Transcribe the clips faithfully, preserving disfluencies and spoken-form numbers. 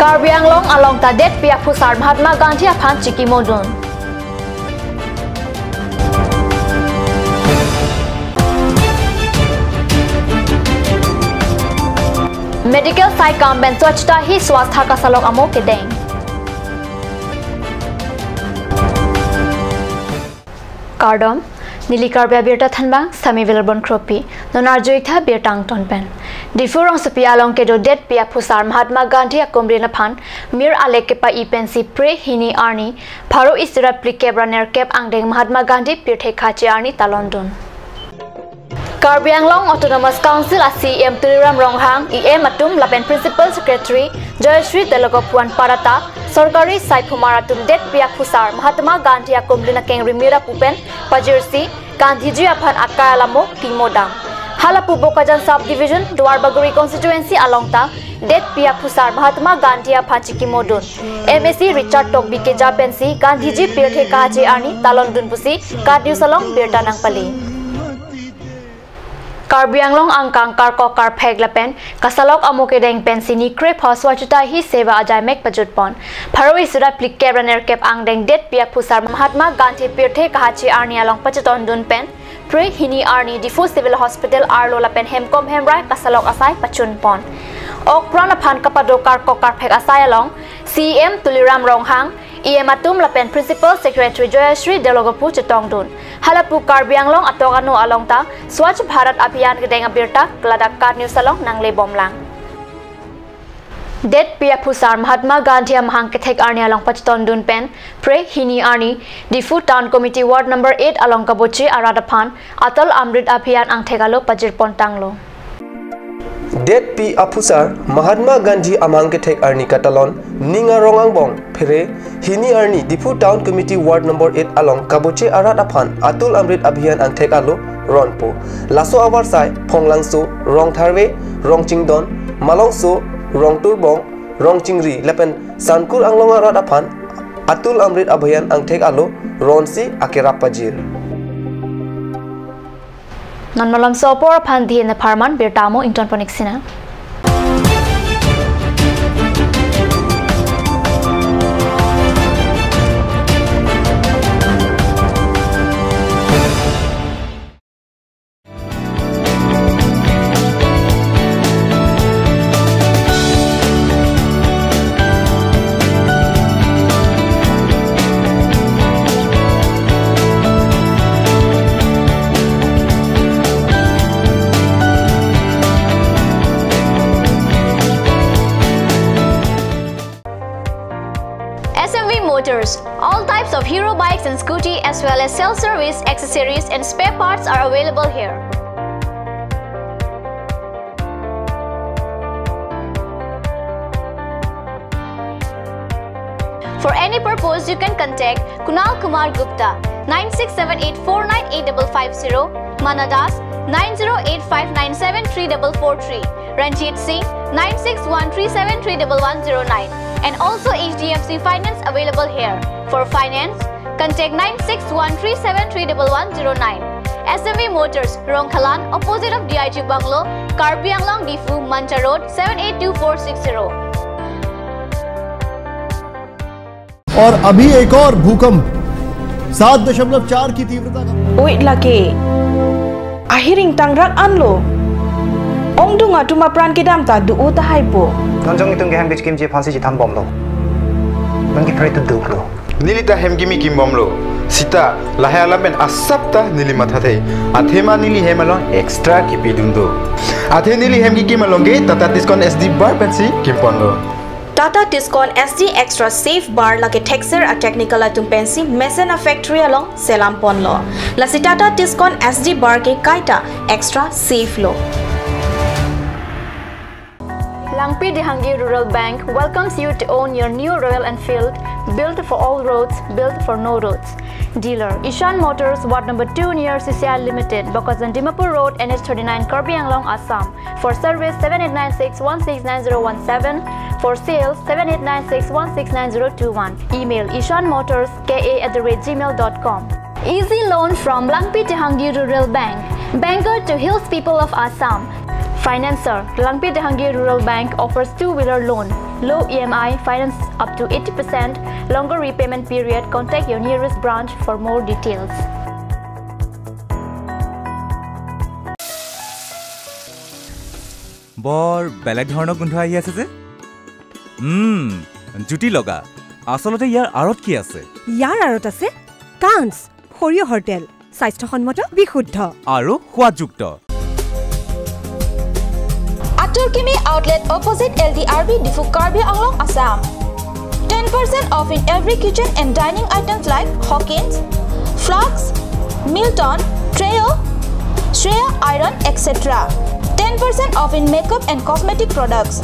Karbi Anglong along ta detpi aphusar Mahatma Gandhi aphan chikimodun. Medical saikam pen Swachhata Hi Swasthya kasalok amo kedeng. Kardom, neli Karbi Abirta thanbang Sami Vilarbon Kropi, non arju-ik tha birta angton pen. Diphu rongsopi along kedo detpi aphusar Mahatma Gandhi akumlin aphan mir alek kepa-i pensi phre hini arni, pharo isi ra phlikep ra nerkep angdeng Mahatma Gandhi pirthe kache arni talondun. Karbi Anglong Autonomous Council a CEM Tuliram Ronghang, EM atum lapen Principal Secretary Joyashree Telogopu anparta sorkari saiphumar atum detpi aphusar Mahatma Gandhi akumlin akengri mir apu pen pajirsi Gandhiji aphan akai alamo kimodam. Halapu Bokajan Sub Division, Duarbagori Constituency along ta detpi aphusar Mahatma Gandhi aphan chikimodun. MAC Richard Tokbi keja pensi Gandhiji pirthe kache arni talondun pusi KAT News along birta nangpale. Karbi Anglong angkang karkok karphek lapen kasalok amo kedeng pensi ni krepho Swachhata Hi Seva ajaimek pajutpon. Pharo isi ra phlikep ra nerkep angdeng detpi aphusar Mahatma Gandhi pirthe kache arni along pachetondun pen phre hini arni Diphu Civil Hospital arlo lapen hemkom hemrai kasalok asai pachunpon. Okpran aphan kapado karkok karphek asai along CEM Tuliram Ronghang, EM atum lapen Principal Secretary Joyashree Telogopu chetongdun. Halapu Karbi Anglong atok ano along ta Swachh Bharat Abhiyan kedeng abirta keladak KAT News along nanglebomlang. Detpi aphusar Mahatma Gandhi amahang kethek arni along pachetondun pen phre hini arni Diphu Town Committee Ward number eight along kaboche arat aphan Atal Amrit Abhiyan angthek alo pajirpon tanglo. Detpi aphusar Mahatma Gandhi amahang kethek arni katalon ning arong angbong phre hini arni Diphu Town Committee Ward number eight along kaboche arat aphan Atal Amrit Abhiyan angthek alo ronpo. Laso avarsai Phonglangso, Rongtharve, Rongchingdon, Malongso, Rongturbong, Rongchingri lapen Sankur Anglong arat aphan Atal Amrit Abhiyan angthek alo ronsi akerap pajir. Non malomso apor aphan dihe ne pharman birta amo ingtonpon-ik sina. S M V Motors. All types of Hero bikes and scooty, as well as self-service accessories and spare parts, are available here. For any purpose, you can contact Kunal Kumar Gupta, nine six seven eight four nine eight double five zero, Mana Das, nine zero eight five nine seven three double four three, Ranjit Singh, nine six one three seven three double one zero nine, and also H D F C Finance available here. For finance, contact nine six one three seven three double one zero nine. S M V Motors, Rongkhalan, opposite of D I G Bungalow, Karbi Anglong, Diphu, Mancha Road, seven eight two four six zero. और अभी एक और भूकंप सात दशमलव चार की तीव्रता का। Oi lake. Ahiring tangrak anlo. Ongdung atum apran kedam ta do-o tahai po. Non jong itum kehem kechikimji aphansi chethambomlo. Non kephere tu duklo. Neli ta hem kimi kimbomlo. Sita lahai alam pen asap ta neli mathathe. Athema neli hem along extra kipidun do. Athe neli hem kikim along ke Tata Tiscon S D bar pensi kimponlo. Tata Tiscon S D Extra Safe Bar lake thekser a-technical atum pensi mesen a-factory along selam ponlo. Lasi Tata Tiscon S D Bar ke kaita extra safe lo. Langpi Dehangi Rural Bank welcomes you to own your new Royal Enfield, built for all roads, built for no roads. Dealer, Ishan Motors, Ward number two near C C I Limited, Bokajan Dimapur Road, N H thirty-nine, Karbi Anglong, Assam. For service, seven eight nine six one six nine zero one seven. For sales, seven eight nine six one six nine zero two one. Email ishan motors K A at the rate gmail dot com. Easy loan from Langpi Tehangi Rural Bank. Banker to hills people of Assam. Financer, Langpi Dehangi Rural Bank offers two-wheeler loan, low E M I, finance up to eighty percent, longer repayment period. Contact your nearest branch for more details. বৰ বেলেগ ধৰণৰ গোন্ধ আহি আছে যে। উম, জুতি লগা। আচলতে ইয়াৰ আঁৰত কি আছে? ইয়াৰ আঁৰত আছে কাঞ্চ, সৰিয়হৰ তেল, স্বাস্থ্যসন্মত, বিশুদ্ধ। আৰু সোৱাদযুক্ত। Atur Kimi Outlet, opposite L D R B, Diphu, Karbi Anglong, Assam. Ten percent off in every kitchen and dining items like Hawkins, flasks, Milton, Treo, Shreya Iron, et cetera. Ten percent off in makeup and cosmetic products.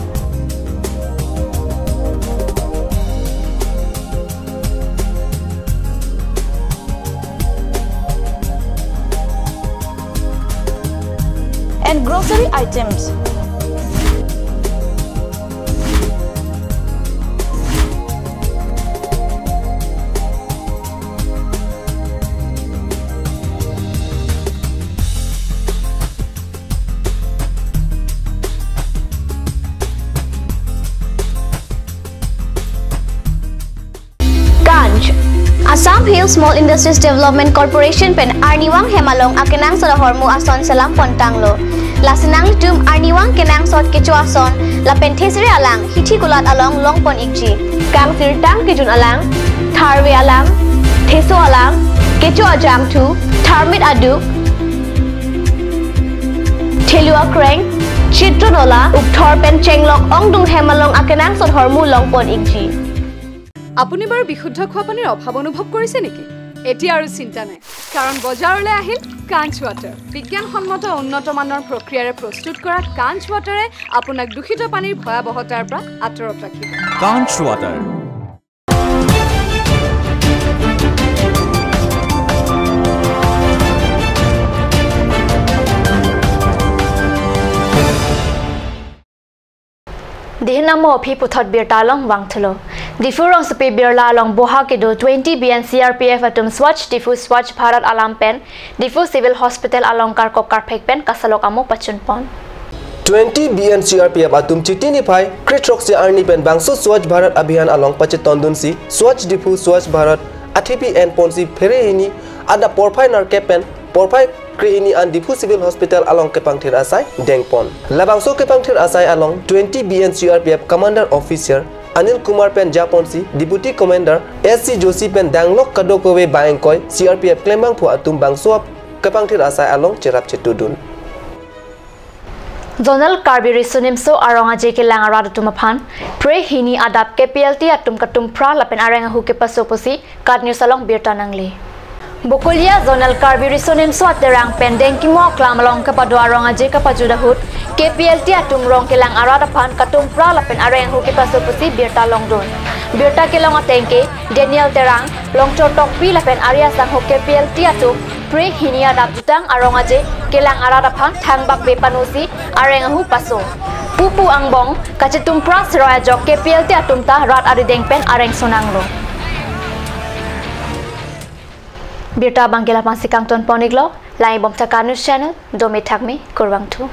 And grocery items. Kanch, Assam Hill Small Industries Development Corporation pen arnivang hem along akenangsot ahormu ason selam pontanglo. Lasi nanglitum arnivang kenangsot kecho ason lapen thesere alang hithi kulat along longpon ikji. Kangsirtang kejun alang, tharve alang, theso alang, kecho ajangthu, tharmit aduk, thelu akreng, chitro nola, ukthor pen chenglok ongdung hem along akenangsot ahormu longpon ikji. আপুনি বাৰু বিশুদ্ধ খোৱা পানীৰ অভাৱ অনুভৱ কৰিছে নেকি? এতিয়া আৰু চিন্তা নাই, কাৰণ বজাৰলৈ আহিল কাঞ্চ ৱাটাৰ। বিজ্ঞানসন্মত উন্নত মানৰ প্ৰক্ৰিয়াৰে প্ৰস্তুত কৰা কাঞ্চ ৱাটাৰে আপোনাক দূষিত পানীৰ ভয়াৱহতাৰ পৰা আঁতৰত ৰাখিব। কাঞ্চ water. Dihin amo aphi puthot birta along vangthulo. Diphu rongsopi Birla along boha kedo twenty B N C R P F atum Swachh Diphu Swachh Bharat alam pen Diphu Civil Hospital along karkok karphek pen kasalok amo pachunpon. Twenty B N C R P F atum Chiti niphai kre-throksi arni pen bangso Swachh Bharat Abhiyan along pachetondunsi Swachh Diphu Swachh Bharat athepi enponsi phere hini adap porphai nerkep pen porphai krehini an Diphu Civil Hospital along kepangthir asai dengpon. Labangso kepangthir asai along twenty B N C R P F Commander Officer Anil Kumar pen japonsi Deputy Commander S C Joshi pen danglok kadokave bang-ingkoi C R P F klembangphu atum bangso kepangthir asai along cherap chetudun. Zonal Karbi Riso Nimso Arong Aje kelang arat atum aphan phere hini adap K P L T atum katumpra lapen areng ahu kepaso pusi KAT News along birta nangle. Bokolia Zonal Karbi Riso Nimso Aterang pen Dengkimo Aklam along kepado Arong Aje kepajut ahut K P L T atum rong kelang arat aphan katumpra lapen areng ahu kepaso pusi birta longdun. Birta kelong ateng ke Daniel Terang, Longchor Tokbi lapen ari asangho K P L T atum phere hini adap jutang Arong Aje kelang arat aphan thangbak be panosi areng ahu paso. Pupu angbong kachitumpra seroi ajok K P L T atum ta rat arideng pen areng sonanglo. Birta abangke la-ansi kangtonpon iklo, langibom ta KAT News Channel, dome thakme, kurvangthu.